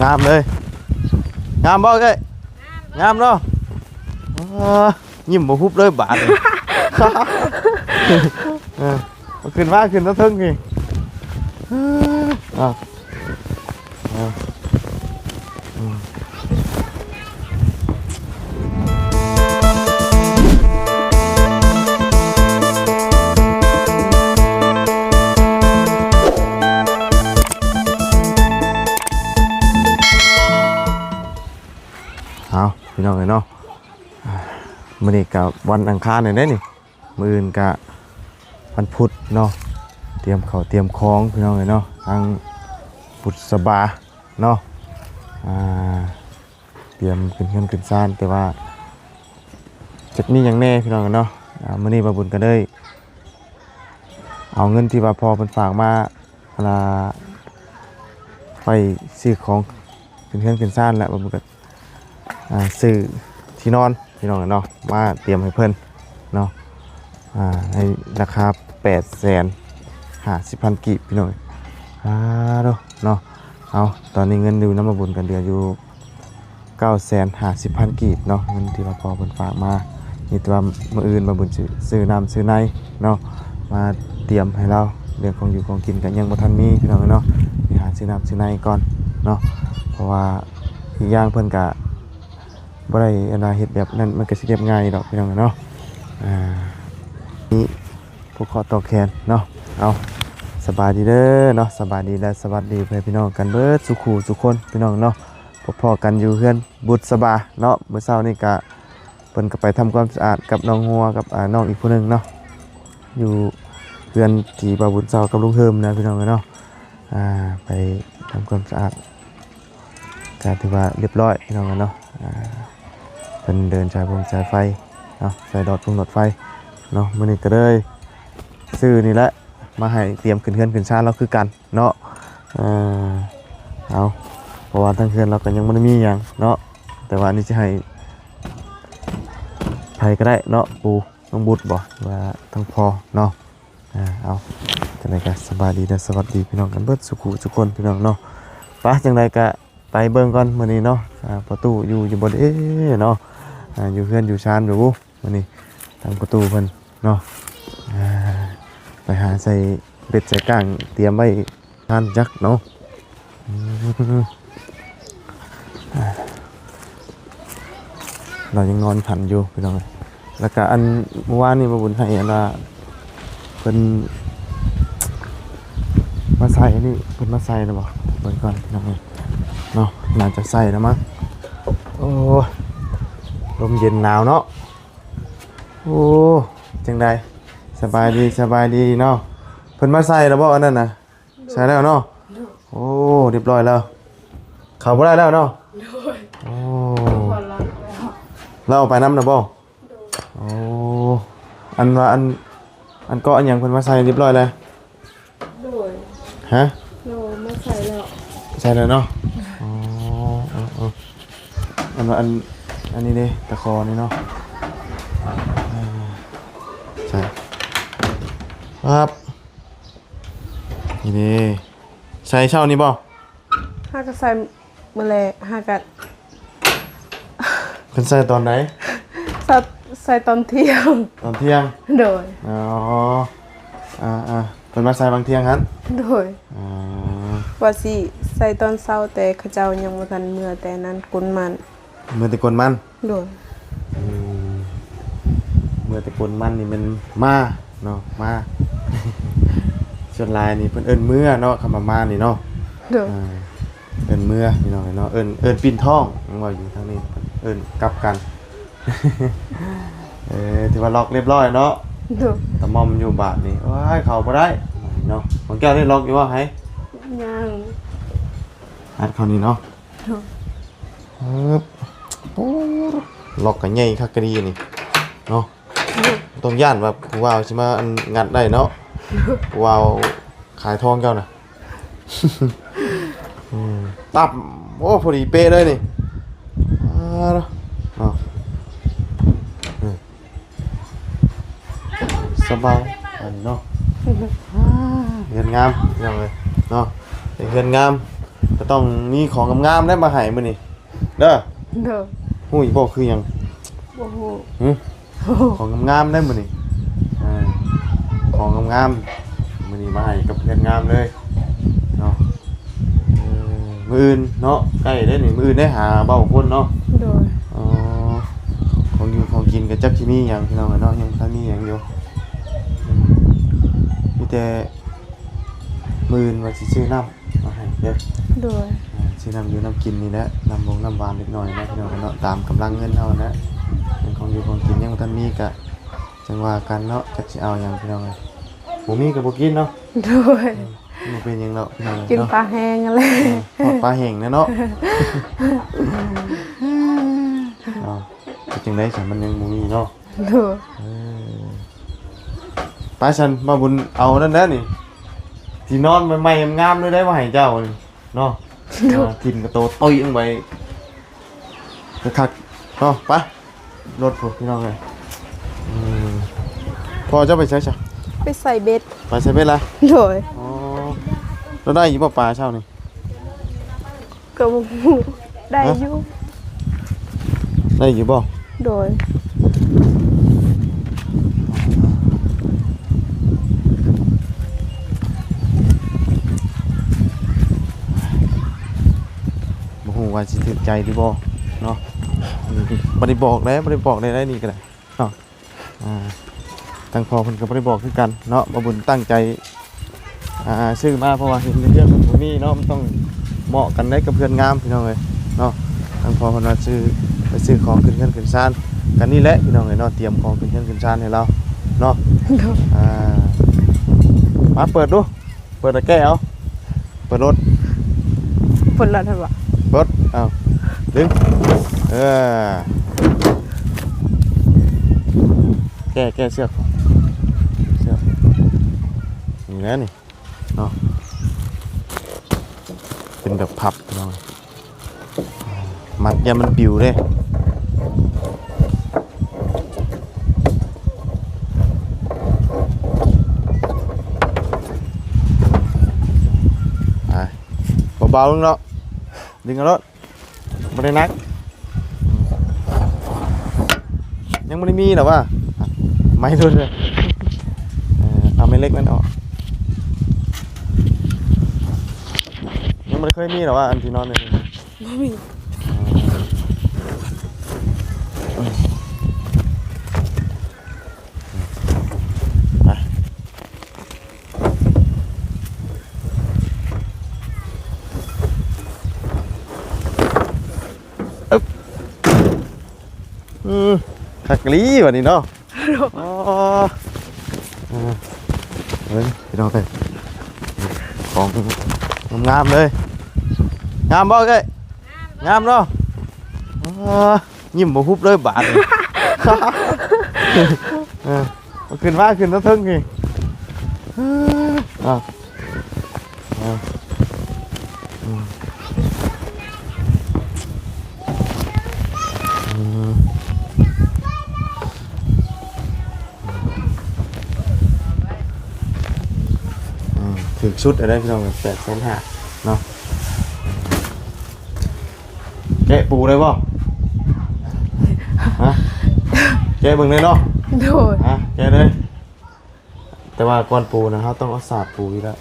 ງາມເລີຍ ງາມບໍ່ເອີຍ? ງາມເນາະ. ເອີ ຍິ້ມບໍ່ຫຸບເລີຍບາດນີ້. ເອີ ເອົາຂຶ້ນມາ ຂຶ້ນມາເທິງນີ້. ເອີ ເອົາ ເອົາ ເອົາ ເອົາ ພີ່ນ້ອງເອີຍເນາະ, ອ່າ ມື້ນີ້ກະວັນອັງຄານແລ້ວເດ້ນີ້. ມື້ອື່ນກະວັນພຸດເນາະ, ຕຽມເຂົ້າຕຽມຂອງພີ່ນ້ອງເອີຍເນາະ, ທາງບຸດສະບາເນາະ, ອ່າ ຕຽມຂຶ້ນເຮືອນຂຶ້ນຊານ, ແຕ່ວ່າຈັກມີຫຍັງແດ່ພີ່ນ້ອງເນາະ. ອ່າ ມື້ນີ້ບ່າວບຸນກະເລີຍເອົາເງິນທີ່ວ່າພໍ່ເພິ່ນຝາກມາ ອັນນ່າ ໄປຊື້ຂອງຂຶ້ນເຮືອນຂຶ້ນຊານແລ້ວ ບ່າວບຸນກະ ອ່າ ຊື້ທີ່ນອນພີ່ນ້ອງເນາະ ມາຕຽມໃຫ້ເພິ່ນເນາະ, ອ່າ ໃນລາຄາແປດແສນຫ້າສິບພັນກີບພີ່ນ້ອງ. ອ່າ ໂດເນາະ, ເອົາ ຕອນນີ້ເງິນຢູ່ນຳບ່າວບຸນກະເຫຼືອຢູ່ເກົ້າແສນຫ້າສິບພັນກີບເນາະ, ເງິນທີ່ວ່າພໍ່ເພິ່ນຝາກມາ. ມີແຕ່ວ່າມື້ອື່ນບ່າວບຸນຊິຊື້ນ້ຳຊື້ໃນເນາະ ມາຕຽມໃຫ້ລາວ. ເລື່ອງຂອງຢູ່ຂອງກິນກະຍັງບໍ່ທັນມີພີ່ນ້ອງເນາະ, ໄປຫາຊື້ນ້ຳຊື້ໃນກ່ອນເນາະ, ເພາະວ່າອີກຢ່າງເພິ່ນກະ ບໍ່ໄດ້ອັນວ່າເຮັດແບບນັ້ນ ມັນກະຊິລຽບງ່າຍດອກພີ່ນ້ອງເນາະ. ອ່າ ມີຜູ້ເຄາະຕໍ່ແຂນເນາະ. ເອົາ ສະບາຍດີເດີເນາະ, ສະບາຍດີ ແລະ ສະຫວັດດີພໍ່ແມ່ພີ່ນ້ອງກັນເບິດສູ່ຄູ່ສູ່ຄົນພີ່ນ້ອງເນາະ. ພົບພໍ້ກັນຢູ່ເຮືອນບຸດສະບາເນາະ, ມື້ເຊົ້ານີ້ກະ ເພິ່ນກະໄປທຳຄວາມສະອາດກັບນ້ອງຫົວ ກັບ ອ່າ ນ້ອງອີກຜູ້ໜຶ່ງເນາະ, ຢູ່ເຮືອນທີ່ບ່າວບຸນເຊົ່າກັບລຸງເຮີມນະພີ່ນ້ອງເອີຍເນາະ. ອ່າ ໄປທຳຄວາມສະອາດ ກະຖືວ່າລຽບຮ້ອຍພີ່ນ້ອງເນາະ. ອ່າ ເພິ່ນເດີນສາຍຟົງສາຍໄຟເນາະ, ສາຍຫຼອດຟົງຫຼອດໄຟເນາະ. ມື້ນີ້ກະເລີຍຊື້ນີ້ແຫຼະມາໃຫ້ ຕຽມຂຶ້ນເຮືອນຂຶ້ນຊານລາວຄືກັນເນາະ. ເອີ ເອົາ ເພາະວ່າທາງເຮືອນລາວກະຍັງບໍ່ໄດ້ມີຫຍັງເນາະ, ແຕ່ວ່າອັນນີ້ຊິໃຫ້ໃຜກະໄດ້ເນາະ, ປູ ນ້ອງບຸດບໍ່ ວ່າທາງພໍ່ເນາະ. ອ່າ ເອົາ ຈັ່ງໃດກະສະບາຍດີ ແລະ ສະຫວັດດີພີ່ນ້ອງກັນເບິດສູ່ຄູ່ສູ່ຄົນພີ່ນ້ອງເນາະ. ປະ ຈັ່ງໃດກະໄປເບິ່ງກ່ອນມື້ນີ້ເນາະ, ອ່າ ພໍ່ຕູ້ຢູ່ ຢູ່ບໍ່ເດເນາະ. ອ່າ ຢູ່ເຮືອນຢູ່ຊານຢູ່ບໍ່ມື້ນີ້ ທາງພໍ່ຕູ້ເພິ່ນເນາະ. ອ່າ ໄປຫາໃສ່ເບັດໃສ່ກ້າງຕຽມໄວ້ ທ່ານຈັກເນາະ. ອືມ ລາວຍັງນອນຝັນຢູ່ພີ່ນ້ອງ. ແລ້ວກະອັນ ມື້ວານນີ້ບ່າວບຸນໃຫ້ອັນວ່າ ເພິ່ນມາໃສ່ອັນນີ້ ເພິ່ນມາໃສ່ແລ້ວບໍ່? ເບິ່ງກ່ອນພີ່ນ້ອງເນາະ, ໜ້າຈະໃສ່ແລ້ວມັ້ງ. ໂອ້ຍ ລົມເຢັນໜາວເນາະ. ໂອ້ ຈັ່ງໃດ ສະບາຍດີ ສະບາຍດີເນາະ. ເພິ່ນມາໃສ່ແລ້ວບໍ່ອັນນັ້ນນະ? ໃສ່ແລ້ວເນາະ. ໂດຍ ໂອ້ ຮຽບຮ້ອຍແລ້ວ, ເຂົ້າບໍ່ໄດ້ແລ້ວເນາະ. ໂດຍ ໂອ້ ເຂົາລັກແລ້ວ, ລາວເອົາໄປນຳນະບໍ່? ໂດຍ ໂອ້ ອັນວ່າອັນ ອັນເກາະອັນຫຍັງເພິ່ນມາໃສ່ຮຽບຮ້ອຍແລ້ວ? ໂດຍ ຮະ? ໂດຍ ມາໃສ່ແລ້ວ ໃສ່ແລ້ວເນາະ. ອໍ ເອີ ເອີ ອັນວ່າອັນ ອັນນີ້ເດ້ ຕະຂໍນີ້ເນາະ. ອ່າ ໃສ່ ປັບ ນີ້ເດ້ ໃສ່ເຊົ້ານີ້ບໍ່? ຫາກະໃສ່ມື້ແລກ ຫາກະ ເພິ່ນໃສ່ຕອນໃດ? ໃສ່ ໃສ່ຕອນທ່ຽງ. ຕອນທ່ຽງ? ໂດຍ ອໍ ອ່າໆ ເພິ່ນມາໃສ່ບາງທ່ຽງຫັ້ນ? ໂດຍ ອໍ ວ່າຊິໃສ່ຕອນເຊົ້າ ແຕ່ເຂົາເຈົ້າຍັງບໍ່ທັນເມືອແຕ່ນັ້ນ ກົນມັນ. ເມືອແຕ່ກົນມັນ. ໂດຍ ອືມ ເມືອແຕ່ກົນມັນນີ້ແມ່ນມາເນາະ ມາ. ສ່ວນຫຼາຍນີ້ເພິ່ນເອີ້ນເມືອເນາະ ຄຳວ່າມານີ້ເນາະ. ໂດຍ ອ່າ ເອີ້ນເມືອພີ່ນ້ອງເນາະ, ເອີ້ນ ເອີ້ນປິ່ນທ້ອງ ເວົ້າຢູ່ທາງນີ້ ເອີ້ນກັບກັນ. ເອີ ຖືວ່າລັອກຮຽບຮ້ອຍເນາະ. ໂດຍ ຕາມ່ອມຢູ່ບາດນີ້ ໂອ້ຍ ເຂົ້າບໍ່ໄດ້ເນາະ. ຂອງເຈົ້າໄດ້ລັອກຢູ່ບໍ່? ໃຫ້ ຍັງ ອັດເຂົ້ານີ້ເນາະ. ໂດຍ ເອີ ໂອ້ ລັອກກະໃຫຍ່ຄັກກະດີນີ້ເນາະ. ໂດຍ ຕ້ອງຢ້ານວ່າຜູ້ບ່າວຊິມາອັນ ງັດໄດ້ເນາະ. ໂດຍ ຜູ້ບ່າວຂາຍທອງເຈົ້ານະ. ອືມ ຕັບ ໂອ້ ພໍດີເປະເລີຍນີ້. ອ່າ ເນາະ ອືມ ສະບາຍອັນເນາະ. ເຮືອນງາມພີ່ນ້ອງເອີຍເນາະ, ເປັນເຮືອນງາມ ກໍຕ້ອງມີຂອງງາມໆໄດ້ມາໃຫ້ມື້ນີ້ເດີ. ໂດຍ. ຮູ້ອີກບໍ່ຄືຫຍັງ? ບໍ່ຮູ້. ຫຶ? ຂອງງາມໆໄດ້ມື້ນີ້. ອ່າ ຂອງງາມໆ ມື້ນີ້ມາໃຫ້ກັບເພື່ອນງາມເລີຍເນາະ. ເອີ ມື້ອື່ນເນາະ ໃກ້ແລ້ວນີ້ ມື້ອື່ນໄດ້ຫາເບົາຄົນເນາະ. ໂດຍ. ອໍ ຂອງຢູ່ຂອງກິນກໍຈັກຊິມີຫຍັງພີ່ນ້ອງເອີຍເນາະ ຍັງບໍ່ທັນມີຫຍັງຢູ່. ອືມ ມີແຕ່ມື້ອື່ນວ່າຊິຊື້ນ້ຳມາໃຫ້ເດີ. ໂດຍ. ອ່າ ຊື້ນ້ຳຢູ່ນ້ຳກິນນີ້ແຫຼະ ນ້ຳບົງນ້ຳຫວານເລັກນ້ອຍເນາະ ພີ່ນ້ອງເນາະ ຕາມກຳລັງເງິນເຮົາຫັ້ນແຫຼະ. ເປັນຂອງຢູ່ຂອງກິນຍັງບໍ່ທັນມີກະ ຈັ່ງວ່າກັນເນາະ ຈັກຊິເອົາຫຍັງພີ່ນ້ອງເອີຍ. ບໍ່ມີກໍບໍ່ກິນເນາະ. ໂດຍ. ອືມ ບໍ່ເປັນຫຍັງດອກພີ່ນ້ອງເອີຍ ກິນເນາະ ປາແຫ້ງຫັ້ນແຫຼະ. ເອີ ທອດປາແຫ້ງແດ່ເນາະ. ເອົາ ເຮັດຈັ່ງໃດຊັ້ນ ມັນຍັງບໍ່ມີເນາະ. ໂດຍ. ເອີ ໄປຊັ້ນ ບ່າວບຸນເອົານັ້ນແຫຼະນີ້ ທີ່ນອນໃໝ່ໆງາມໆເລີຍໄດ໋ ມາໃຫ້ເຈົ້ານີ້ເນາະ. ໂດຍ. ເອີ ກິນກະໂຕຕຸ້ຍລົງໄປ ຄັກໆ ເນາະ. ໄປລົດພຸ້ນພີ່ນ້ອງເອີຍ. ອືມ ພໍ່ເຈົ້າໄປໃສຊະ? ໄປໃສ່ເບັດ. ໄປໃສ່ເບັດລະ? ໂດຍ. ອໍ ລາວໄດ້ຢູ່ບໍ່ປາເຊົ້ານີ້? ກໍບໍ່ຮູ້ ໄດ້ຢູ່. ໄດ້ຢູ່ບໍ່? ໂດຍ. ບໍ່ຮູ້ວ່າຊິຖືກໃຈຫຼືບໍ່ເນາະ. ບໍ່ໄດ້ບອກເດ້ ບໍ່ໄດ້ບອກໄດ້ ໄດ້ນີ້ກໍໄດ້ເນາະ. ອ່າ ທາງພໍ່ເພິ່ນກໍບໍ່ໄດ້ບອກຄືກັນເນາະ ບ່າວບຸນຕັ້ງໃຈ ອ່າ ຊື້ມາ ເພາະວ່າເຫັນເຮືອນເພິ່ນບໍ່ມີເນາະ ມັນຕ້ອງເໝາະກັນໄດ໋ກັບເຮືອນງາມ ພີ່ນ້ອງເອີຍເນາະ. ທາງພໍ່ເພິ່ນວ່າຊື້ ໄປຊື້ຂອງຂຶ້ນເຮືອນຂຶ້ນຊານກັນນີ້ແຫຼະ ພີ່ນ້ອງເອີຍເນາະ ຕຽມຂອງຂຶ້ນເຮືອນຂຶ້ນຊານໃຫ້ລາວເນາະ. ໂດຍ. ອ່າ ມາເປີດດູ ເປີດແລ້ວແກະເອົາ ເປີດລົດ. ເປີດລົດຫັ້ນບໍ່? ເປີດ ເອົາ ດຶງ ເອີ ແກະ ແກະເຊືອກ ເຊືອກ ນີ້ແຫຼະນີ້ເນາະ ເປັນແບບພັບເນາະ. ມັດຢ່າມັນປິວເດ້. ອ່ະ ເບົາໆເນາະ ດຶງເອົາໂລດ ບໍ່ໄດ້ໜັກ. ອືມ ຍັງບໍ່ໄດ້ມີດອກວ່າ ໄມ້ໂລດເດີ. ເອີ ເອົາໄມ້ເຫຼັກນັ້ນອອກ. ຍັງບໍ່ໄດ້ເຄີຍມີດອກວ່າ ອັນທີ່ນອນນີ້ ບໍ່ມີ. ໄປ ອຶບ ອືມ ຄັກອີ່ຫຼີບັດນີ້ເນາະ. ອໍ ເອີ ເບິ່ງພີ່ນ້ອງເອີຍ ຂອງງາມໆເລີຍ. ງາມບໍ່ເອີຍ? ງາມເນາະ. ອໍ ຍິ້ມບໍ່ຫຸບເລີຍບາດນີ້. ເອີ ເອົາຂຶ້ນມາ ຂຶ້ນມາເທິງນີ້. ເອີ ເອົາ ເອົາ ອືມ ອືມ ອືມ ຖືກສຸດແລ້ວເດ້ພີ່ນ້ອງ ແປດແສນຫ້າເນາະ. ແກະປູໄດ້ບໍ່? ຮະ? ແກະເບິ່ງແດ່ເນາະ. ໂດຍ. ຮະ? ແກະເລີຍ. ແຕ່ວ່າກ່ອນປູນະ ເຮົາຕ້ອງເອົາສາບປູຢູ່ແລ້ວ.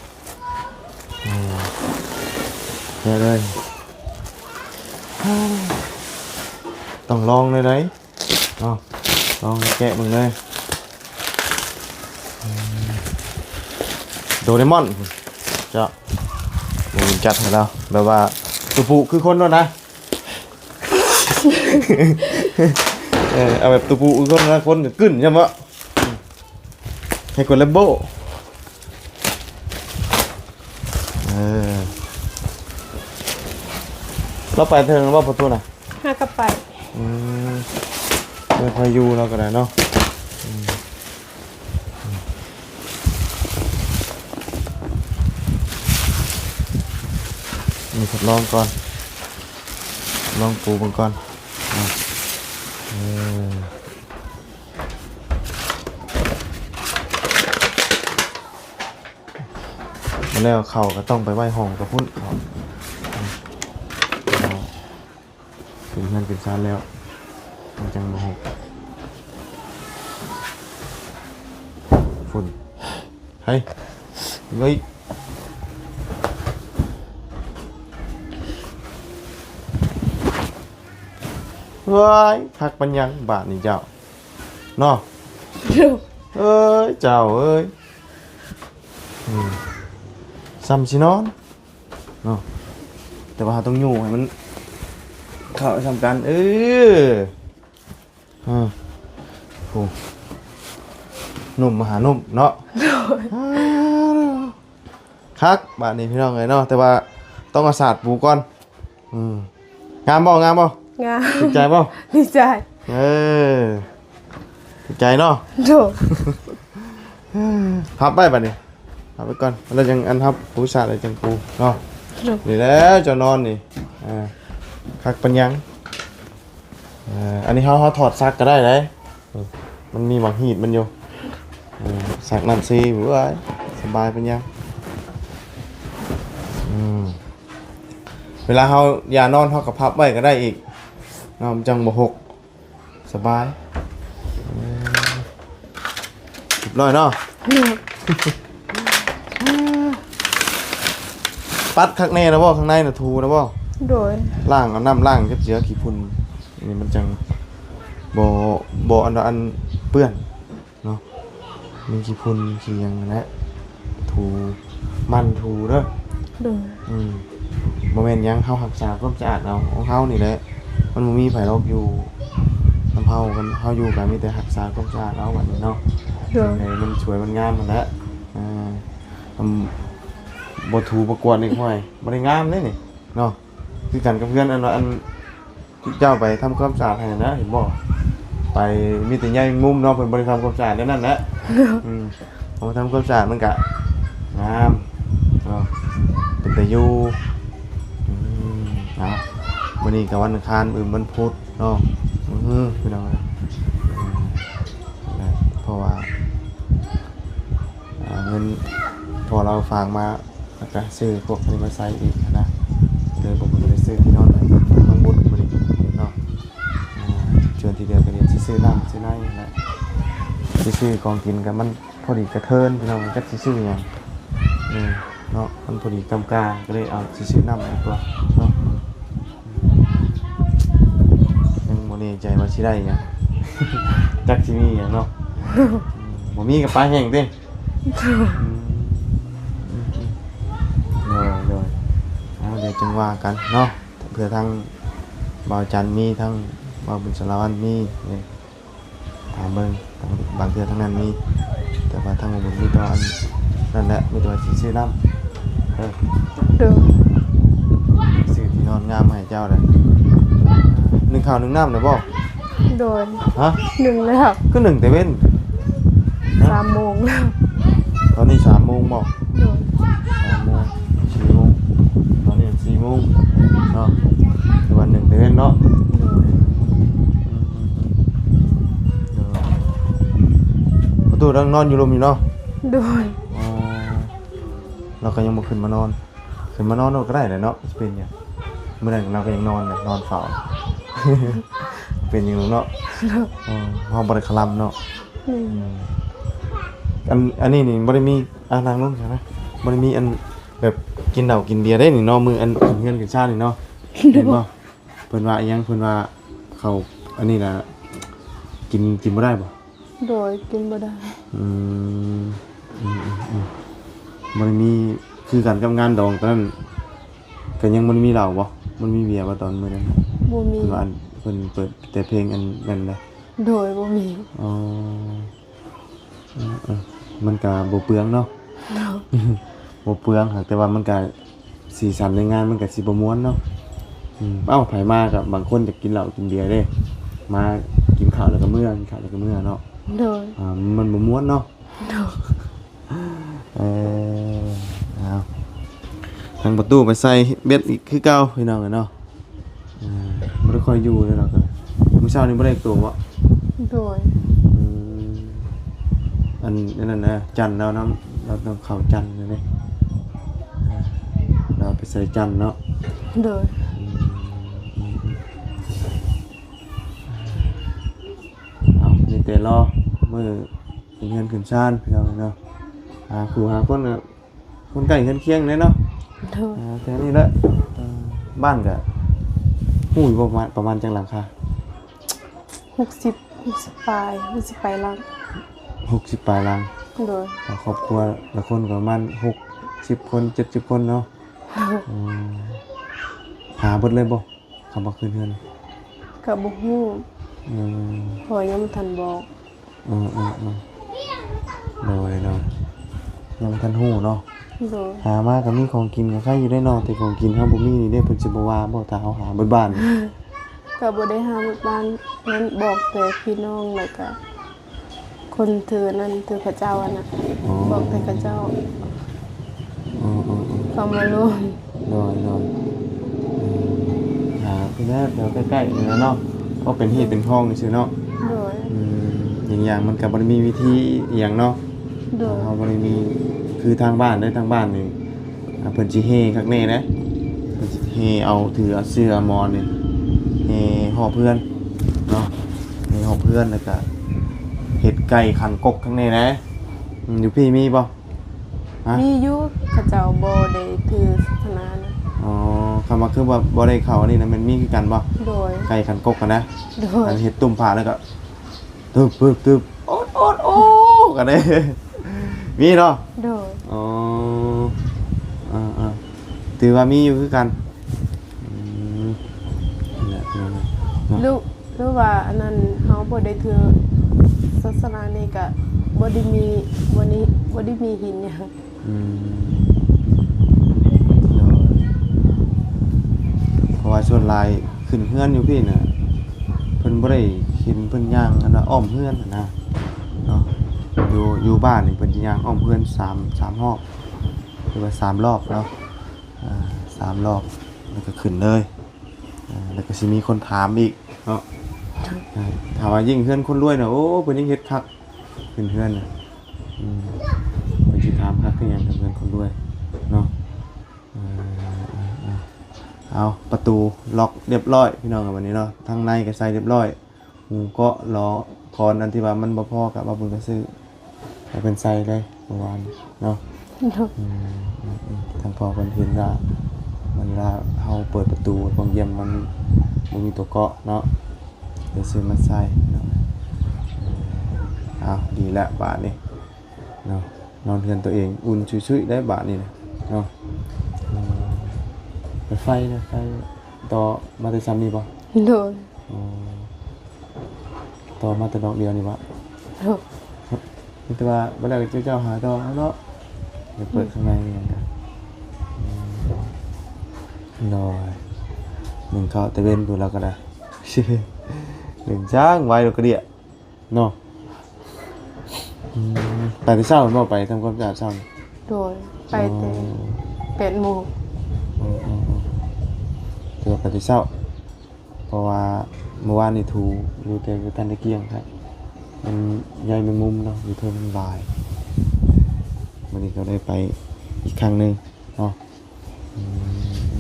ເອີ ແກະເລີຍ. ຕ້ອງລອງເລີຍໄດ໋ເນາະ. ລອງແກະເບິ່ງເລີຍ. ອືມ ໂດເຣມອນ ເຈົ້າ ໂອ້ ຈັດໃຫ້ລາວ ແບບວ່າຕຸປຸຄືຄົນໂລດນະ. ເອີ ເອົາແບບຕຸປຸຄືຄົນນະ ຄົນກໍກຶ້ນ ໃຊ່ບໍ່? ໃຫ້ຄົນແລັມໂບ້. ເອີ ລາວໄປເຖິງແລ້ວບໍ່ປະຕູນະ? ຫາກັບໄປ. ອືມ ເອີ ໄປຢູ່ລາວກໍໄດ້ເນາະ. ອືມ ນີ້ທົດລອງກ່ອນ ລອງປູເບິ່ງກ່ອນ. ເອີ ມາແລ້ວ ເຂົ້າກໍຕ້ອງໄປໄວ້ຫ້ອງກັບພຸ້ນເນາະ. ເປັນເຮືອນເປັນຊານແລ້ວ ມັນຈັ່ງບໍ່ຫົກ. ຝຸ່ນ ເຮີ້ຍ ເຮີ້ຍ ເຮີ້ຍ ຄັກປານຫຍັງບາດນີ້ເຈົ້າ ເນາະ. ເອີຍ ເຈົ້າເອີຍ ອືມ ສ່ຳຊິນອນເນາະ ແຕ່ວ່າເຮົາຕ້ອງຍູ້ໃຫ້ມັນເຂົ້າໃຫ້ສ່ຳກັນ. ເອີ ເອີ ໂອ້ ໜຸ່ມມະຫາໜຸ່ມເນາະ. ໂດຍ ຄັກບາດນີ້ພີ່ນ້ອງເອີຍເນາະ ແຕ່ວ່າຕ້ອງເອົາສາດປູກ່ອນ. ອືມ ງາມບໍ່? ງາມບໍ່? ງາມ. ຖືກໃຈບໍ່? ດີໃຈ. ເອີ ຖືກໃຈເນາະ. ໂດຍ ພັບໄວ້ບາດນີ້ ພັບໄວ້ກ່ອນ ແລ້ວຈັ່ງອັນຮັບປູສາດ ແລ້ວຈັ່ງປູເນາະ. ໂດຍ ນີ້ແຫຼະເຈົ້ານອນນີ້ ອ່າ ຄັກປານຫຍັງ. ເອີ ອັນນີ້ເຮົາ ເຮົາຖອດຊັກກໍໄດ້ເດ້ ອືມ ມັນມີໝາກຮີດມັນຢູ່. ເອີ ຊັກນ້ຳຊີ ເອີຍ ສະບາຍປານຫຍັງ. ອືມ ເວລາເຮົາຢານອນ ເຮົາກໍພັບໄວ້ກໍໄດ້ອີກເນາະ ມັນຈັ່ງບໍ່ຫົກ ສະບາຍ. ເອີ ຮຽບຮ້ອຍເນາະ. ໂດຍ ປັດຄັກແນ່ແລ້ວບໍ່? ຂ້າງໃນນະ ຖູແລ້ວບໍ່? ໂດຍ ລ້າງ ເອົານ້ຳລ້າງຈັກເທື່ອ ຂີ້ຝຸ່ນນີ້ມັນຈັ່ງບໍ່ ບໍ່ອັນ ອັນເປື້ອນເນາະ ມີຂີ້ຝຸ່ນຂີ້ຫຍັງຫັ້ນແຫຼະ. ຖູ ໝັ່ນຖູເດີ. ໂດຍ ອືມ ບໍ່ແມ່ນຫຍັງ ເຮົາຮັກສາຄວາມສະອາດເອົາ ຂອງເຮົານີ້ແຫຼະ ມັນບໍ່ມີໃຜດອກຢູ່ນຳເຮົາ ເຮົາຢູ່ກໍມີແຕ່ຮັກສາຄວາມສະອາດເອົາບາດນີ້ເນາະ. ໂດຍ ໃຫ້ມັນສວຍມັນງາມຫັ້ນແຫຼະ. ອ່າ ອືມ ບໍ່ຖູບໍ່ກວາດນີ້ ໂອ້ຍ ບໍ່ໄດ້ງາມເດ້ນີ້ເນາະ. ຄືກັນກັບເຮືອນອັນວ່າ ອັນເຈົ້າໄປທຳຄວາມສະອາດໃຫ້ນະ ເຫັນບໍ່? ໄປມີແຕ່ໃຍແມງມຸມເນາະ ເພິ່ນບໍ່ໄດ້ທຳຄວາມສະອາດແນວນັ້ນແຫຼະ. ອືມ ເອົາມາທຳຄວາມສະອາດມັນກະງາມເນາະ ເປັນຕາຢູ່. ອືມ ເອົາ ມື້ນີ້ກະວັນອັງຄານ ມື້ອື່ນວັນພຸດເນາະ. ອືມ ພີ່ນ້ອງເອີຍ ອືມ ເພາະວ່າ ອ່າ ເງິນພໍ່ລາວຝາກມາ ແລ້ວກະຊື້ພວກນີ້ມາໃຊ້ອີກນະ ເລີຍບໍ່ໄດ້ຊື້ທີ່ນອນໃຫ້ນ້ອງບຸດມື້ນີ້ເນາະ. ອ່າ ສ່ວນທີ່ເຫຼືອກໍດຽວຊິຊື້ນ້ຳຊື້ໃນຫັ້ນແຫຼະ ຊິຊື້ຂອງກິນກໍມັນພໍດີກະເທີນພີ່ນ້ອງ ຈັກຊິຊື້ຫຍັງ ເອີ ເນາະ ມັນພໍດີກຳກາ ກໍເລີຍເອົາຊິຊື້ນ້ຳດີກວ່າເນາະ. ຍັງບໍ່ແນ່ໃຈວ່າຊິໄດ້ຫຍັງ ຈັກຊິມີຫຍັງເນາະ. ບໍ່ມີກໍປາແຫ້ງຕິ. ໂດຍ ໂດຍ ເອົາ ດຽວຈັ່ງວ່າກັນເນາະ ເພື່ອທາງບ່າວຈັນມີ ທາງບ່າວບຸນສາລະວັນມີ ນີ້ ຖາມເບິ່ງ ບາງເທື່ອທາງນັ້ນມີ ແຕ່ວ່າທາງບໍ່ມີ ມີແຕ່ອັນນັ້ນແຫຼະ ມີແຕ່ວ່າຊິຊື້ນ້ຳເດີ. ໂດຍ ຊື້ທີ່ນອນງາມໃຫ້ເຈົ້າເດີ. ໜຶ້ງເຂົ້າໜຶ້ງນ້ຳແລ້ວບໍ່? ໂດຍ ຮະ? ໜຶ້ງແລ້ວ. ຄືໜຶ້ງແຕ່ເວັນ? ຮະ? ສາມໂມງແລ້ວ. ຕອນນີ້ສາມໂມງບໍ່? ໂດຍ ສາມໂມງ ສີ່ໂມງ ຕອນນີ້ສີ່ໂມງເນາະ ຄືວ່າໜຶ້ງແຕ່ເວັນເນາະ. ໂດຍ ໂດຍ ປະຕູຍັງນອນຢູ່ລຸ່ມຢູ່ເນາະ? ໂດຍ ອໍ ລາວກໍຍັງບໍ່ຂຶ້ນມານອນ. ຂຶ້ນມານອນໂລດກໍໄດ້ແຫຼະເນາະ ຊິເປັນຫຍັງ. ມື້ນັ້ນລາວກໍຍັງນອນແຫຼະ ນອນເຝົ້າ ເປັນຫຍັງເນາະ. ເອີ ເຮົາບໍ່ໄດ້ຄະລຳເນາະ. ອືມ ອັນ ອັນນີ້ນີ້ບໍ່ໄດ້ມີ ອ່າ ນັ່ງລົງຊະນະ ບໍ່ໄດ້ມີອັນແບບກິນເຫຼົ້າກິນເບຍເດ້ນີ້ເນາະ ມື້ອັນຂຶ້ນເຮືອນຂຶ້ນຊານນີ້ເນາະ. ເຫັນບໍ່ ເພິ່ນວ່າອີ່ຫຍັງ ເພິ່ນວ່າເຂົາອັນນີ້ນະ ກິນ ກິນບໍ່ໄດ້ບໍ່? ໂດຍ ກິນບໍ່ໄດ້. ອືມ ອືມ ອືມ ອືມ ບໍ່ໄດ້ມີ ຄືກັນກັບງານດອງຕອນນັ້ນ ກໍຍັງບໍ່ໄດ້ມີເຫຼົ້າບໍ່? ບໍ່ໄດ້ມີເບຍບໍ່ຕອນມື້ນັ້ນ? ບໍ່ມີ. ເພິ່ນວ່າອັນ ເພິ່ນເປີດແຕ່ເພງອັນນັ້ນນະ? ໂດຍ ບໍ່ມີ. ອໍ ເອີ ເອີ ມັນກະບໍ່ເປືອງເນາະ. ໂດຍ ບໍ່ເປືອງ ຫາກແຕ່ວ່າມັນກະ ສີສັນໃນງານມັນກະຊິບໍ່ມ່ວນເນາະ. ອືມ ເອົ້າ ໃຜມາກໍບາງຄົນຢາກກິນເຫຼົ້າກິນເບຍເດ້ ມາກິນເຂົ້າແລ້ວກໍເມືອ ກິນເຂົ້າແລ້ວກໍເມືອເນາະ. ໂດຍ ອ່າ ມັນບໍ່ມ່ວນເນາະ. ໂດຍ ເອີ ເອົາ ທາງປະຕູໄປໃສ່ເບັດອີກຄືເກົ່າ ພີ່ນ້ອງເອີຍເນາະ. ອ່າ ບໍ່ໄດ້ຄ່ອຍຢູ່ເດ້ລາວກໍ ມື້ເຊົ້ານີ້ບໍ່ໄດ້ໂຕບໍ່? ໂດຍ ອືມ ອັນ ອັນນັ້ນນະ ຈັນລາວນຳ ລາວຕ້ອງເຂົ້າຈັນນະເດ້ ລາວໄປໃສ່ຈັນເນາະ. ໂດຍ ອືມ ອືມ ອືມ ຂຶ້ນຊານ ພີ່ນ້ອງເນາະ ຫາຄູ່ຫາຄົນ ກໍຄົນໃກ້ເຮືອນຄຽງແຫຼະເນາະ. ໂດຍ ອ່າ ແຖວນີ້ແຫຼະ. ເອີ ບ້ານກໍຮູ້ຢູ່ບໍ່ ປະມານ ປະມານຈັກຫຼັງຄາ? ຫົກສິບ ຫົກສິບປາຍ ຫົກສິບປາຍຫຼັງ. ຫົກສິບປາຍຫຼັງ. ໂດຍ ຄອບຄົວລະຄົນກໍປະມານຫົກສິບຄົນ ເຈັດສິບຄົນເນາະ. ໂດຍ ອືມ ຫາເບິດເລີຍບໍ່? ຄຳວ່າຄືນເຮືອນ ກໍບໍ່ຮູ້. ອືມ ເພາະຍັງບໍ່ທັນບອກ. ເອີໆໆ ໂດຍໆ ຍັງບໍ່ທັນຮູ້ເນາະ. ໂດຍ ຫາມາກໍມີຂອງກິນກໍໄຄຢູ່ໄດ໋ເນາະ ແຕ່ຂອງກິນເຮົາບໍ່ມີນີ້ເດ້ ເພິ່ນຊິບໍ່ວ່າບໍ່ ຖ້າເຮົາຫາເບິດບ້ານ? ກໍບໍ່ໄດ້ຫາເບິດບ້ານ ແມ່ນບອກແຕ່ພີ່ນ້ອງ ແລ້ວກໍ ຄົນຖືອັນນັ້ນ ຖືເຂົາເຈົ້າຫັ້ນນະ. ອໍ ບອກແຕ່ເຂົາເຈົ້າ ເອີໆໆ ເຂົ້າມາລວມ. ໂດຍໆ ເອີ ຫາເພິ່ນແຖວໃກ້ໆນີ້ແຫຼະເນາະ ເພາະເປັນຮີດເປັນຄອງຊື່ເນາະ. ໂດຍ ອືມ ອີກຢ່າງມັນກໍບໍ່ໄດ້ມີວິທີອີ່ຫຍັງເນາະ. ໂດຍ ເຮົາບໍ່ໄດ້ມີ ຄືທາງບ້ານເດ້ ທາງບ້ານນີ້ ອ່າ ເພິ່ນຊິແຫ່ຄັກແນ່ເດ້ ເພິ່ນຊິແຫ່ເອົາຖືເອົາເສື່ອເອົາໝອນນີ້ ແຫ່ຮອບເຮືອນເນາະ ແຫ່ຮອບເຮືອນ ແລ້ວກະເຮັດໄກ່ຂັນກົກຄັກແນ່ເດ້. ອືມ ຢູ່ພີ້ມີບໍ່? ຮະ? ມີຢູ່ ເຂົາເຈົ້າບໍ່ໄດ້ຖືສາສະໜານະ. ອໍ ຄຳວ່າຄືວ່າບໍ່ໄດ້ເຂົ້າອັນນີ້ນະ ແມ່ນມີຄືກັນບໍ່? ໂດຍ ໄກ່ຂັນກົກຫັ້ນນະ. ໂດຍ ອັນເຮັດຕຸ້ມຜ້າແລ້ວກໍ ຕຶບໆໆ ໂອດໆໂອ ກັນເດ້ ມີເນາະ. ໂດຍ ອໍ ເອີໆ ຖືວ່າມີຢູ່ຄືກັນ. ອືມ ນັ້ນແຫຼະ ເນາະ ຫຼື ຫຼືວ່າອັນນັ້ນ ເຮົາບໍ່ໄດ້ຖືສາສະໜານີ້ ກະບໍ່ໄດ້ມີ ບໍ່ໄດ້ ບໍ່ໄດ້ມີຫີນຫຍັງ. ອືມ ໂດຍ ເພາະວ່າສ່ວນຫຼາຍຂຶ້ນເຮືອນຢູ່ພີ້ນະ ເພິ່ນບໍ່ໄດ້ເຫັນເພິ່ນຍ່າງອັນວ່າອ້ອມເຮືອນຫັ້ນນະເນາະ. ຢູ່ ຢູ່ບ້ານນີ້ເພິ່ນຊິຍ່າງອ້ອມເຮືອນສາມ ສາມຮອບ ຫຼືວ່າສາມລອບເນາະ. ອ່າ ສາມລອບ ແລ້ວກໍຂຶ້ນເລີຍ. ອ່າ ແລ້ວກໍຊິມີຄົນຖາມອີກເນາະ. ອ່າ ຖ້າວ່າຍິ່ງເຮືອນຄົນລວຍນະ ໂອ້ ເພິ່ນຍິ່ງເຮັດຄັກ ຂຶ້ນເຮືອນນະ. ອືມ ເພິ່ນຊິຖາມຄັກຄືຫຍັງກັບເຮືອນຄົນລວຍເນາະ. ເອີ ເອົາ ປະຕູລັອກລຽບຮ້ອຍ ພີ່ນ້ອງເອີຍ ບັດນີ້ເນາະ ທາງໃນກໍໃສ່ລຽບຮ້ອຍ ຫູເກາະ ລໍ້ຄອນ ອັນທີ່ວ່າມັນບໍ່ພໍກໍວ່າບຸນກໍຊື້ໃຫ້ເພິ່ນໃສ່ເລີຍ ເມື່ອວານເນາະ. ໂດຍ ອືມ ອືມ ອືມ ທາງພໍ່ເພິ່ນເຫັນວ່າ ມັນ ເວລາເຮົາເປີດປະຕູປ່ອງຢ້ຽມ ມັນບໍ່ມີຕົວເກາະເນາະ ເລີຍຊື້ມາໃສ່ເນາະ. ເອີ ເອົາ ດີແລ້ວບາດນີ້ ເນາະ ນອນເຮືອນຕົວເອງອຸ່ນຊຸຍໆ ໄດ້ບາດນີ້ນະເນາະ. ເອີ ໄຟນະ ໄຟຕໍ່ມາແຕ່ຊ່ຳນີ້ບໍ່? ໂດຍ ອໍ ຕໍ່ມາແຕ່ດອກດຽວນີ້ບໍ່? ໂດຍ ມີແຕ່ວ່າບໍ່ແລ້ວກໍເຈົ້າຫາຕໍ່ເນາະ ໄປເປີດ ອືມ ຂ້າງໃນຫຍັງກະ ອືມ ໂດຍ ໜຶ່ງເຂົ້າແຕ່ເວັນພຸ້ນລາວກໍໄດ້ ໜຶ່ງຊ່າງໄວໂລດກະເດຍ ເນາະ. ອືມ ໄປແຕ່ເຊົ້າແມ່ນບໍ່? ໄປທຳຄວາມສະອາດເຊົ້າ. ໂດຍ ໄປແຕ່ ອໍ ແປດໂມງ. ເອີໆໆ ຖືວ່າໄປແຕ່ເຊົ້າ ເພາະວ່າມື້ວານນີ້ຖູຢູ່ ແຕ່ບໍ່ທັນໄດ້ກ້ຽງຄັກ ມັນໃຍແມງມຸມເນາະ ຢູ່ເທິງມັນຫຼາຍ. ມື້ນີ້ກໍໄດ້ໄປອີກຄັ້ງໜຶ່ງເນາະ. ອືມ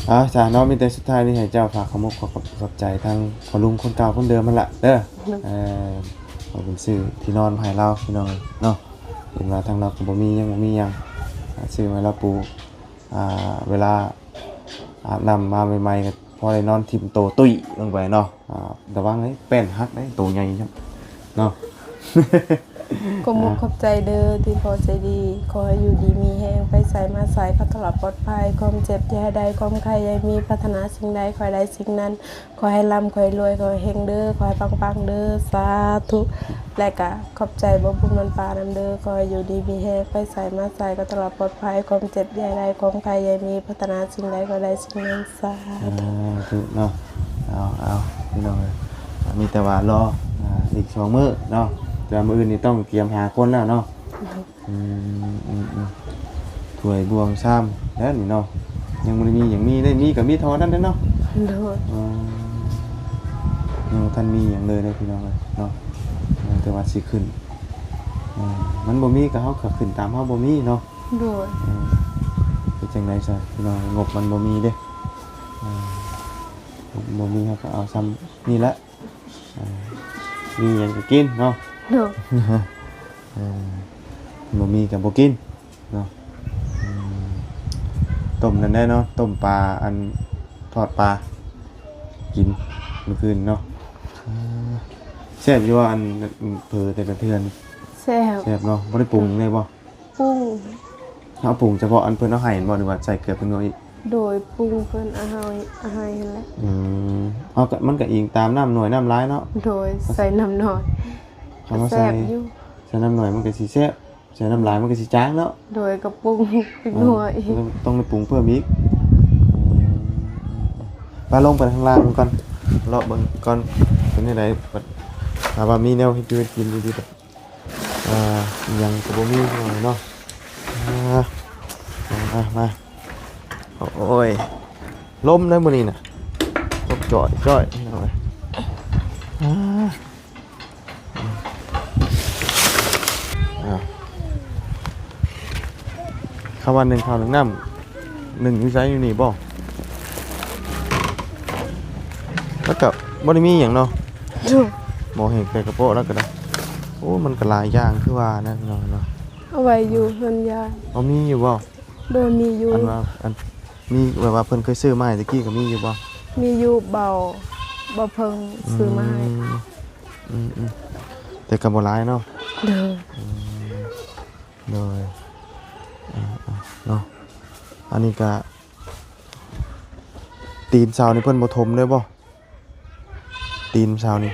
ເອົາຊະເນາະ ມີແຕ່ສຸດທ້າຍນີ້ໃຫ້ເຈົ້າຝາກຂອບອົກຂອບ ຂອບໃຈທາງພໍ່ລຸງຄົນເກົ່າຄົນເດີມຫັ້ນລະເດີ. ໂດຍ ເອີ ເອົາເປັນຊື້ທີ່ນອນມາໃຫ້ລາວ ພີ່ນ້ອງເນາະ. ເຫັນວ່າທາງລາວກໍບໍ່ມີຫຍັງ ບໍ່ມີຫຍັງ ຊື້ມາໃຫ້ລາວປູ ອ່າ ເວລາອາບນ້ຳມາໃໝ່ໆ ກໍພໍໄດ້ນອນຖິ້ມໂຕຕຸ້ຍລົງໄປເນາະ. ອ່າ ລະວັງເດ້ ແປ້ນຫັກເດ້ ໂຕໃຫຍ່ເນາະ. ຂອບອົກຂອບໃຈເດີທີ່ພໍ່ໃຈດີ. ຂໍໃຫ້ຢູ່ດີມີແຮງ ໄປໃສມາໃສກໍຕະຫຼອດປອດໄພ. ຄວາມເຈັບຢ່າໃຫ້ໄດ້ ຄວາມໄຂ້ຢ່າໃຫ້ມີ. ປາດຖະໜາສິ່ງໃດ ຂໍໃຫ້ໄດ້ສິ່ງນັ້ນ. ຂໍໃຫ້ລ່ຳ ຂໍໃຫ້ລວຍ ຂໍໃຫ້ເຮັງເດີ ຂໍໃຫ້ປັງໆເດີ ສາທຸ. ແລະກະຂອບໃຈບໍ່ບຸນມັນປານຳເດີ. ຂໍໃຫ້ຢູ່ດີມີແຮງ ໄປໃສມາໃສກໍຕະຫຼອດປອດໄພ. ຄວາມເຈັບຢ່າໃຫ້ໄດ້ ຄວາມໄຂ້ຢ່າໃຫ້ມີ. ປາດຖະໜາສິ່ງໃດ ຂໍໃຫ້ໄດ້ສິ່ງນັ້ນ. ສາທຸ ສາທຸເນາະ. ເອົາ ເອົາ ພີ່ນ້ອງເອີຍ ມີແຕ່ວ່າລໍ ອ່າ ອີກສອງມື້ເນາະ ແຕ່ວ່າມື້ອື່ນນີ້ຕ້ອງກຽມຫາຄົນແລ້ວເນາະ. ອືມ ອືມ ອືມ ຖ້ວຍບ່ວງຊາມແລ້ວນີ້ເນາະ ຍັງບໍ່ໄດ້ມີຫຍັງ ມີໄດ້ມີກໍມີທໍ່ນັ້ນແຫຼະເນາະ. ໂດຍ ອໍ ຍັງບໍ່ທັນມີຫຍັງເລີຍເດ້ ພີ່ນ້ອງເອີຍເນາະ. ເອີ ແຕ່ວ່າຊິຂຶ້ນ ເອີ ມັນບໍ່ມີກໍເຮົາກໍຂຶ້ນຕາມເຮົາບໍ່ມີເນາະ. ໂດຍ ເອີ ເຮັດຈັ່ງໃດຊະ ພີ່ນ້ອງ ງົບມັນບໍ່ມີເດ້. ເອີ ງົບບໍ່ມີ ເຮົາກໍເອົາຊ່ຳນີ້ແຫຼະ. ອ່າ ມີຫຍັງກໍກິນເນາະ. ໂດຍ ເອີ ບໍ່ມີກໍບໍ່ກິນເນາະ. ອືມ ຕົ້ມນັ້ນແຫຼະເນາະ ຕົ້ມປາ ອັນ ທອດປາກິນມື້ຄືນເນາະ. ເອີ ແຊບຢູ່ບໍ່ ອັນ ເຝີແຕ່ລະເທື່ອນີ້? ແຊບ ແຊບເນາະ. ບໍ່ໄດ້ປຸງເລີຍບໍ່? ປຸງ. ເຮົາປຸງສະເພາະອັນເພິ່ນເອົາໃຫ້ແມ່ນບໍ່ ຫຼືວ່າໃສ່ເກືອເປັນໜ່ວຍ? ໂດຍ ປຸງເພິ່ນເອົາໃຫ້ ເອົາໃຫ້ຫັ້ນແຫຼະ. ອືມ ເອົາ ກໍມັນກໍອີງຕາມນ້ຳໜ່ວຍນ້ຳລາຍເນາະ. ໂດຍ ໃສ່ນ້ຳໜ່ອຍ ເອົາມາໃສ່ ແຊບຢູ່. ໃສ່ນ້ຳໜ່ອຍມັນກໍຊິແຊບ ໃສ່ນ້ຳຫຼາຍມັນກໍຊິຈາງເນາະ. ໂດຍ ກໍປຸງເປັນໜ່ວຍ ເອີ ຕ້ອງໄດ້ປຸງເພີ່ມອີກ. ອືມ ໄປລົງໄປທາງລ່າງກ່ອນ ເລາະເບິ່ງກ່ອນ ເປັນຈັ່ງໃດ ບັດຖ້າວ່າມີແນວເຮັດຢູ່ເຮັດກິນດີໆ ອ່າ ອີ່ຫຍັງກໍບໍ່ມີເນາະ. ອ່າ ມາ ມາ ໂອ້ຍ ລົມເດ້ມື້ນີ້ນະ ລົມຈ່ອຍໆ ພີ່ນ້ອງເອີຍ. ອ່າ ອ່າ ຄຳວ່າໜຶ້ງເຂົ້າໜຶ້ງນ້ຳ ໜຶ້ງຢູ່ໃສ ຢູ່ນີ້ບໍ່? ແລ້ວກໍບໍ່ໄດ້ມີຫຍັງເນາະ. ໂດຍ ໝໍແຫ້ງແປກະເປາະແລ້ວກໍໄດ້. ໂອ້ ມັນກໍຫຼາຍຢ່າງຄືວ່ານະ ພີ່ນ້ອງເນາະ. ເອົາໄວ້ຢູ່ເຮືອນຍາຍ. ເອົາ ມີຢູ່ບໍ່? ໂດຍ ມີຢູ່. ອັນວ່າ ອັນ ມີແບບວ່າເພິ່ນເຄີຍຊື້ມາໃຫ້ແຕ່ກີ້ກໍມີຢູ່ບໍ່? ມີຢູ່ ເບົາ ເບົາເພິ່ງ ອືມ ຊື້ມາໃຫ້. ອືມ ອືມ ແຕ່ກໍບໍ່ຫຼາຍເນາະ. ໂດຍ ອືມ ໂດຍ ເອີ ເນາະ. ອັນນີ້ກະ ຕີນເສົານີ້ເພິ່ນບໍ່ຖົມເລີຍບໍ່? ຕີນເສົານີ້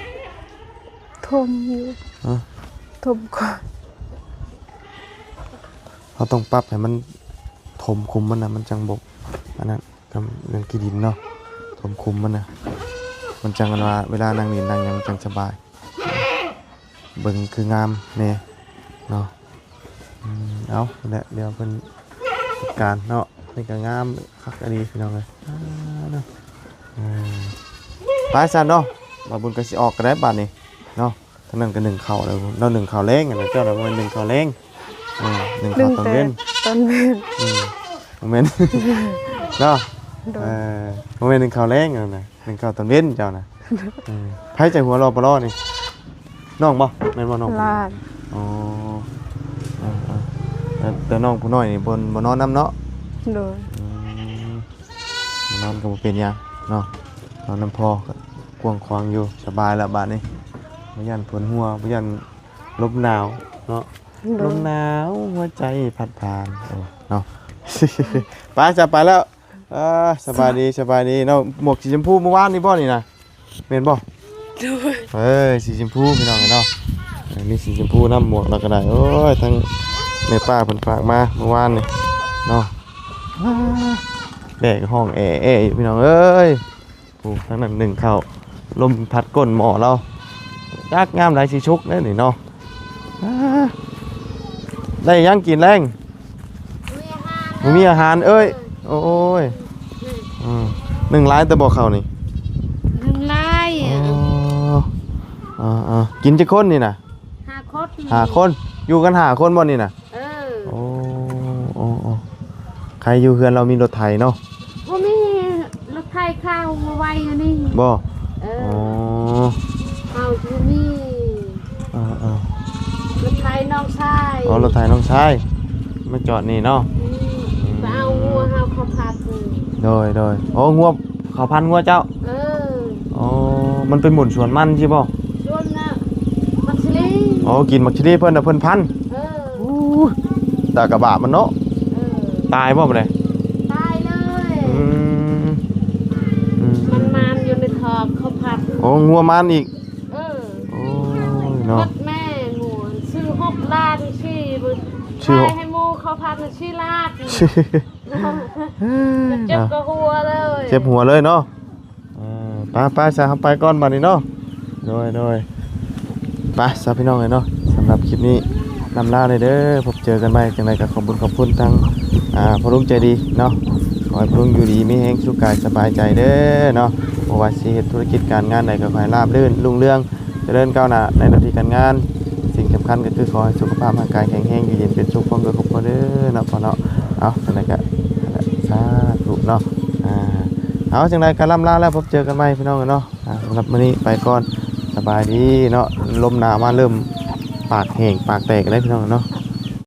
ຖົມຢູ່. ຮະ? ຖົມກ່ອນ. ເຮົາຕ້ອງປັບໃຫ້ມັນຖົມຂຸມມັນນະ ມັນຈັ່ງບໍ່ ອັນນັ້ນ ກັບເລື່ອງຂີ້ດິນເນາະ ຖົມຂຸມມັນນະ ມັນຈັ່ງ ອັນວ່າ ເວລານັ່ງຫຼິ້ນນັ່ງຫຍັງມັນຈັ່ງສະບາຍ. ເບິ່ງຄືງາມແດ່ເນາະ. ອືມ ເອົາແຫຼະ ດຽວເພິ່ນຈັດການເນາະ. ນີ້ກໍງາມຄັກອີ່ຫຼີ ພີ່ນ້ອງເອີຍ. ອ່າ ເນາະ ເອີ ໄປຊັ້ນເນາະ ບ່າວບຸນກໍຊິອອກກໍໄດ້ບາດນີ້ເນາະ. ທາງນັ້ນກໍໜຶ້ງເຂົ້າແລ້ວ ເນາະ ໜຶ້ງເຂົ້າແລງ. ອັນນັ້ນເຈົ້ານະບໍ່ແມ່ນໜຶ້ງເຂົ້າແລງ ເອີ ໜຶ້ງເຂົ້າຕອນເວັນ ຕອນເວັນ. ອືມ ບໍ່ແມ່ນເນາະ. ໂດຍ ເອີ ບໍ່ແມ່ນໜຶ້ງເຂົ້າແລງ ອັນນັ້ນນະ ໜຶ້ງເຂົ້າຕອນເວັນເຈົ້ານະ. ເອີ ໃຜໃຈຫົວລໍປະລໍນີ້ ນ້ອງບໍ່? ແມ່ນບໍ່ນ້ອງ? ຫຼານ. ອໍ ເອີໆ ແຕ່ ແຕ່ນ້ອງຜູ້ນ້ອຍນີ້ບໍ່ ບໍ່ນອນນຳເນາະ. ໂດຍ ອືມ ບໍ່ນອນກໍບໍ່ເປັນຫຍັງເນາະ ນອນນຳພໍ່ກໍກວ້າງຂວາງຢູ່ ສະບາຍແລ້ວບາດນີ້ ບໍ່ຢ້ານປວດຫົວ ບໍ່ຢ້ານລົມໜາວເນາະ. ໂດຍ ລົມໜາວຫົວໃຈພັດຜ່ານ ເອີ ເນາະ. ໄປ ຈະໄປແລ້ວ. ອ່າ ສະບາຍດີ ສະບາຍດີເນາະ. ໝວກສີຊົມພູມື້ວານນີ້ບໍ່ນີ້ນະ ແມ່ນບໍ່? ໂດຍ ເອີ ສີຊົມພູ ພີ່ນ້ອງເອີຍເນາະ. ເອີ ມີສີຊົມພູນຳ ໝວກລາວກໍໄດ້. ໂອ້ຍ ທັງແມ່ປ້າເພິ່ນຝາກມາມື້ວານນີ້ເນາະ. ອ່າ ແດດກໍຮ້ອງແອໆຢູ່ ພີ່ນ້ອງເອີຍ. ໂອ້ ທາງນັ້ນໜຶ້ງເຂົ້າ ລົມພັດກົ້ນໝໍ້ລາວ ຈັກຍາມໃດຊິສຸກເດ້ນີ້ເນາະ. ອ່າ ໄດ້ຫຍັງກິນແລງ? ບໍ່ມີອາຫານເອີຍ. ໂອ້ຍ ອືມ ໜຶ້ງຫຼາຍແຕ່ບໍ່ເຂົ້ານີ້? ໜຶ້ງຫຼາຍ. ອໍ ອ່າໆ ກິນຈັກຄົນນີ້ນະ? ຫ້າຄົນ. ຫ້າຄົນ ຢູ່ກັນຫ້າຄົນບໍ່ນີ້ນະ? ເອີ ໂອ້ ໂອ້ ໂອ້ ໃຄຢູ່ເຮືອນລາວມີລົດໄຖເນາະ. ບໍ່ມີ ລົດໄຖຂ້າວມາໄວ້ຢູ່ນີ້ບໍ່? ເອີ ອໍ ເຮົາບໍ່ມີ. ເອີໆ ລົດໄຖນ້ອງຊາຍ. ອໍ ລົດໄຖນ້ອງຊາຍມາຈອດນີ້ເນາະ. ອືມ ອືມ ໄປເອົາງົວເຮົາເຂົ້າພັດ. ໂດຍໆ ໂອ້ ງົວເຂົ້າພັດງົວເຈົ້າ. ເອີ ອໍ ມັນໄປໝູນສວນມັນຊີ້ບໍ່? ສວນນະ ໝາກສາລີ. ອໍ ກິນໝາກສາລີເພິ່ນນະ ເພິ່ນພັດ. ເອີ ໂອ້ຍ ຕາກະບາບມັນເນາະ. ເອີ ຕາຍບໍ່ບັດນີ້? ຕາຍເລີຍ. ອືມ ອືມ ມັນມານຢູ່ໃນຖອກເຂົ້າພັດ. ໂອ້ ງົວມານອີກ. ເອີ ໂອ້ຍເນາະ ໝົດແມ່ງົວ ຊື້ຫົກລ້ານສີ່ ຂາຍໃຫ້ໝູ່ເຂົ້າພັດສີ່ລ້ານ. ເຈັບກະຫົວເລີຍ ເຈັບຫົວເລີຍເນາະ. ເອີ ໄປໆ ຊະ ເຮົາໄປກ່ອນບາດນີ້ເນາະ. ໂດຍໆ ໄປຊະພີ່ນ້ອງເອີຍເນາະ. ສຳລັບຄລິບນີ້ລຳລາເລີຍເດີ ພົບເຈີກັນໃໝ່. ຈັ່ງໃດກໍຂອບບຸນຂອບຄຸນທາງ ອ່າ ພໍ່ລຸງໃຈດີເນາະ. ຂໍໃຫ້ພໍ່ລຸງຢູ່ດີມີແຮງ ສຸກກາຍສະບາຍໃຈເດີເນາະ. ບໍ່ວ່າຊິເຮັດທຸລະກິດການງານໃດ ກໍຂໍໃຫ້ລາບລື່ນ ຮຸ່ງເຮືອງ ຈະເລີນກ້າວໜ້າໃນໜ້າທີ່ການງານ. ສິ່ງສຳຄັນກໍຄືຂໍໃຫ້ສຸຂະພາບຮ່າງກາຍແຂງແຮງ ຢູ່ເຢັນເປັນສຸກ ຄວາມໂດຍຄອບຄົວເດີເນາະ ພໍ່ເນາະ. ເອົາ ຈັ່ງໃດກໍສາທຸເນາະ. ອ່າ ເອົາ ຈັ່ງໃດກໍລຳລາແລ້ວ ພົບເຈີກັນໃໝ່ພີ່ນ້ອງເນາະ. ອ່າ ສຳລັບມື້ນີ້ໄປກ່ອນ ສະບາຍດີເນາະ. ລົມໜາວມາເລີ່ມ ປາກແຫ້ງປາກແຕກໄດ້ພີ່ນ້ອງເນາະ.